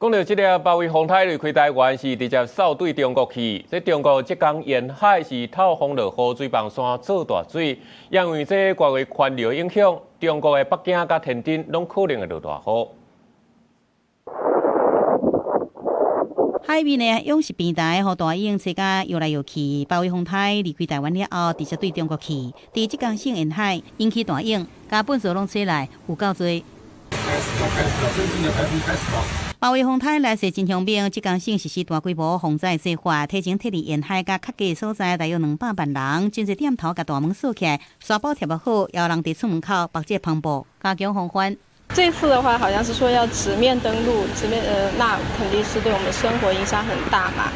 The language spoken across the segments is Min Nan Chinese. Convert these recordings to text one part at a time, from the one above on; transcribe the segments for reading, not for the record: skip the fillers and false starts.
講到這个包圍風颱離開台灣是直接掃對中國去，這中國浙江沿海是透風落雨，水崩山做大水，因為這外圍環流影響，中國的北京佮天津攏可能會落大雨。海面的湧是平台，予大湧吹甲搖來搖去。包圍風颱離開台灣了後，直接對中國去。佇浙江省沿海引起大湧，共糞埽攏吹來，有夠濟。開始了，開始了，最近的颱風開始了。包圍風颱來勢真兇猛，浙江省實施大規模防災計劃，提前撤離沿海佮較低所在，大約200萬人，真濟店頭共大門鎖起來，沙包貼好，也有人佇厝門口縛這個帆布，加強防範。這次的話，好像是說要直面登陸，直面那肯定是對我們生活影響很大嘛。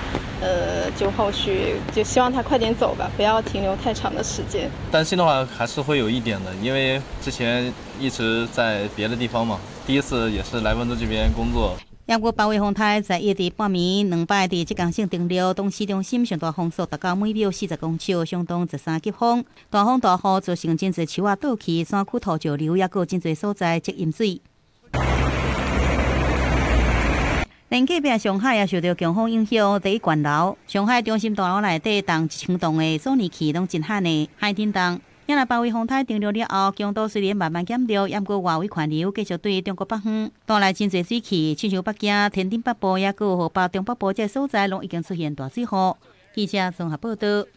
就後續就希望他快點走吧，不要停留太長的時間。擔心的話還是會有一點的，因為之前一直在別的地方嘛，第一次也是來溫州這邊工作。毋過包圍風颱在一佇半暝兩擺佇浙江省登陸，當市中心上大風速達到每秒40公尺，相當13級風。大風大雨造成真濟樹仔倒去，山區土石流，抑閣有真濟所在積淹水。連隔壁上海也受著強風影響，第一懸樓。上海中心大樓內底重1000棟的阻尼器攏真罕的海振動。若包圍風颱登陸了後，強度雖然慢慢減弱，毋過外圍環流繼續對中國北方帶來真濟水汽，親像北京、天津北部，抑閣河北中北部這所在，攏已經出現大水雨。記者綜合報道。